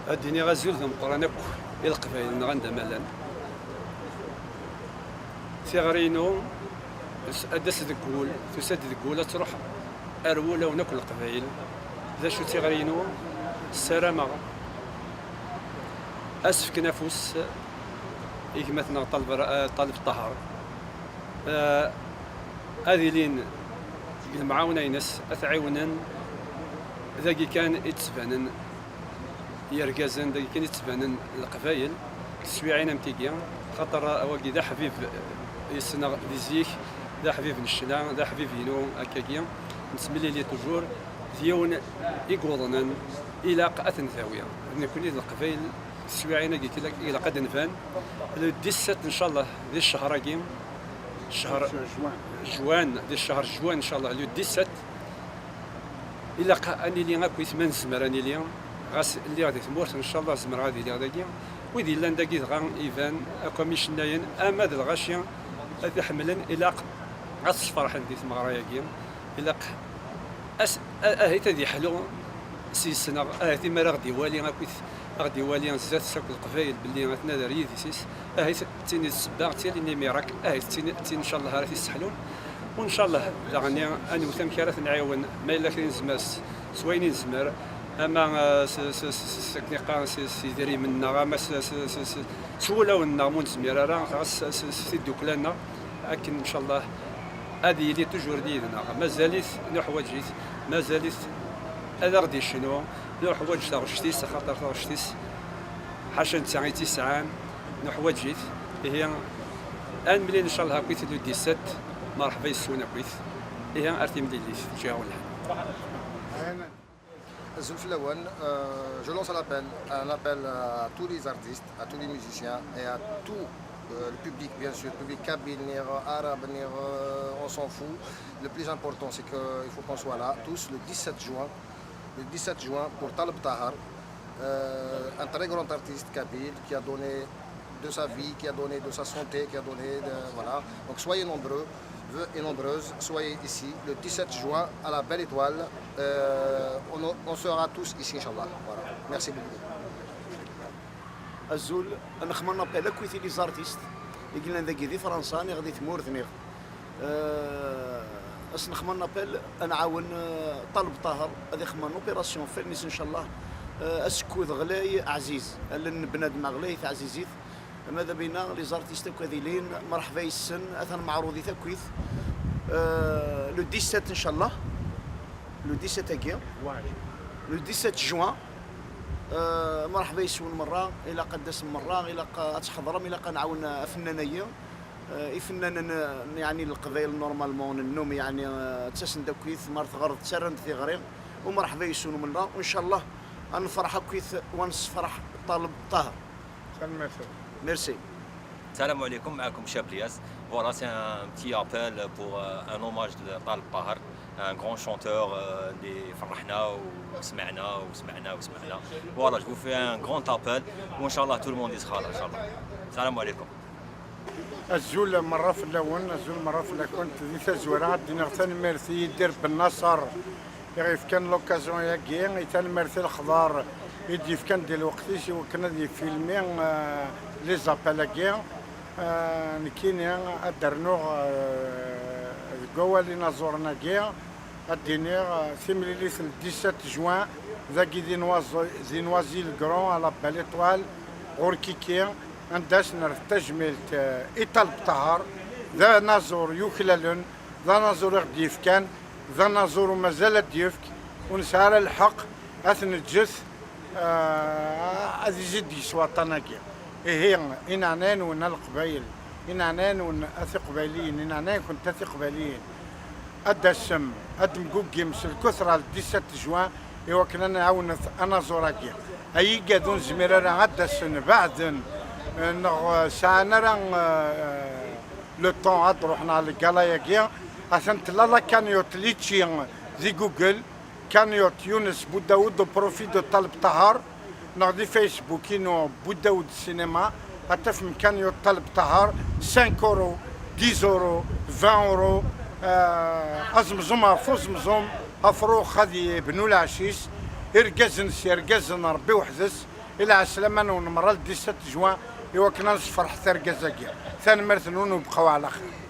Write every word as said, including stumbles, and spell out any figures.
Ad d-iniɣ azul d ameqqran akk i Leqbayel-nneɣ anda ma llan. Tiɣri-inu s-, ad d-tas deg wul, tusa-d deg wul, ad truḥ ar wulawen akk n Leqbayel. D acu d tiɣri-inu? Ssarameɣ ad s-fken afus i gma-tneɣ Ṭaleb Ra-, eh, Ṭaleb Ṭaher. Eh, ad ilin deg lemɛawna-ines, ad t-ɛiwnen. Dagi kan i d-ttbanen yergazen, dagi kan i d-ttbanen Leqbayel, teswiɛin am tigi, xaṭer wagi d aḥbib yes-neɣ di zik, d aḥbib n ccna, d aḥbib-inu akkagi. Nettemlili toujours, d yiwen i yuḍnen, ilaq ad t-ndawi. D nekkni d Leqbayel, teswiɛin-agi ilaq, ilaq ad d-nban. Le dix-sept, ncallah, di ccher-agi, ccher juin, di ccher juin, ncallah, le dix-sept, ilaq ad nili akkit ma nezmer ad nili, ɣas lliɣ di tmurt, ncallah zemreɣ ad iliɣ dagi. Wid yellan dagi dɣa iban akk am icennayen, ama d lɣaci ad t-iḥemmlen, ilaq ad sferḥen di tmeɣra-agi, ilaq as-, a-, ahit ad yeḥlu s yes-neɣ, ahit imi ara ɣ-d-iwali akkit, a ɣ-d-iwali zdat-s akk Leqbayel belli atna d ar yidis-is, ahit d tin i d ssebba, d tin i mirak, ahit d tin, d tin ncallah ara t-isseḥlun. U ncallah daɣen ad nwet amek ara t-nɛiwen, ma yella kra i nezmer s, s wayen i nezmer, ama, eh, s, s, s, s, akken iqqar, s, s idrimen-nneɣ, ama s, s, s, s, s wulawen-nneɣ, ma ur nezmir ara, ɣas s, s, s tiddukla-nneɣ, akken ncallah ad yili toujours d yid-neɣ. Mazal-it nuḥwaǧ-it, mazal-it ad aɣ-d-icnu, nuḥwaǧ taɣect-is, axaṭer taɣect-is ḥaca netta i tt-isɛan, nuḥwaǧ-it. Ihi, ad nemlil ncallah akkit le dix-sept, merḥba yes-wen akkit. Ihi, ar timlilit, ǧǧiɣ-awen lḥal. Azul fell-awen, euh, je lance un appel, un appel à tous les artistes, à tous les musiciens et à tout, euh, le public, bien sûr, public kabyle, niɣ arabe, niɣ, euh, on s'en fout. Le plus important, c'est qu'il faut qu'on soit là, tous, le dix-sept juin, le dix-sept juin, pour Taleb Tahar, euh, un très grand artiste kabyle qui a donné de sa vie, qui a donné de sa santé, qui a donné de, voilà. Donc soyez nombreux et nombreuses, soyez ici le dix-sept juin à la Belle Étoile. Euh, on, on sera tous ici, Inch'Allah. Voilà. Merci beaucoup. Azul, ad nexmer un appel akk i les artistes i yellan dagi di Fransa, niɣ di tmurt, niɣ, euh, ad s-nexmer un appel, ad nɛawen, euh, Taleb Tahar, ad ixemmer une opération f allen-is, ncallah. Euh, asekkud ɣlay, ɛziz. Allen n bnadem ɣlayit, ɛzizit. Ama d abina, les artistes akk ad ilin, merḥba yes-sen, atan meɛrudit akkit. Euh, le dix-sept, ncallah. Le dix-sept agi. Le dix-sept juin. Euh, merḥba yes-wen merra, ilaq ad d-tasem merra, ilaq ad tḥeḍrem, ilaq ad nɛawen afennan-agi. Euh, ifennanen, euh, yeɛni n Leqbayel normalement, nennum yeɛni, euh, ttasen-d akkit, mar teɣreḍ ttarran-d tiɣri. U merḥba yes-wen merra, u ncallah ad nefreḥ akkit, wa nessefreḥ Taleb Tahar. Tanemmirt. Merci. السلام عليكم، معكم شاب الياس. Voilà, c'est un petit appel pour, euh, un hommage de Taleb Tahar, un grand chanteur, euh, اللي فرحنا وسمعنا وسمعنا وسمعنا. Voilà, je vous fais un grand appel, وإن شاء الله tout le monde يسخر إن شاء الله. السلام عليكم. Azul merra fell-awen, azul merra fell-akent. Di tazwara, ad d-iniɣ tanemmirt i Yidir Ben Nasser, i ɣ-yefkan l'occasion-agi, i tanemmirt i Lexḍar i d-yefkan di lweqt-is i wakken ad yefilmi, euh, les appels-agi. Euh, nekkini ad d-rnuɣ, euh, deg wawal inaẓuren-agi, ad d-iniɣ, euh, timlilit n dix-sept juin, dagi di Noisy, di Noisy-le-Grand, à la Belle Étoile, ɣur Kiki, anda s-nerr tajmilt, euh, i Taleb Tahar, d anaẓur yuklalen, d anaẓur i ɣ-d-yefkan, d anaẓur u mazal ad d-yefk, ur nesɛi ara lḥeqq ad t-neǧǧet, ah, ad izid deg-s waṭṭan-agi. Ihi, ineɛnayen-nwen a Leqbayel, ineɛnayen-nwen a Tiqbayliyin, ineɛnayen-nkent a Tiqbayliyin, ad d-tasem, ad d-temguggim s lkutra le dix-sept juin, i wakken ad nɛawnet anaẓur-agi. Ay igad ur nezmir ara ad d-asen beɛden, eh, neɣ, eh, sɛan ara, eh, le temps ad ruḥen ɣer lgala-agi, atan tella la cagnotte litchi di Google, cagnotte Younes Bouddaoud au profit de Taleb Tahar, neɣ di Facebook-inu Bouddaoud Cinéma, ad tafem cagnotte Taleb Tahar, cinq euros, dix euros, vingt euros, euh, azemẓum ɣef uzemẓum, afrux ad yebnu lɛecc-is, irgazen s yergazen, Rebbi weḥd-s, Ilɛeslama-nwen merra le dix-sept juin, i wakken ad nesferḥet argaz-agi. Tanemmirt-nwen u bqaw ɛla xir.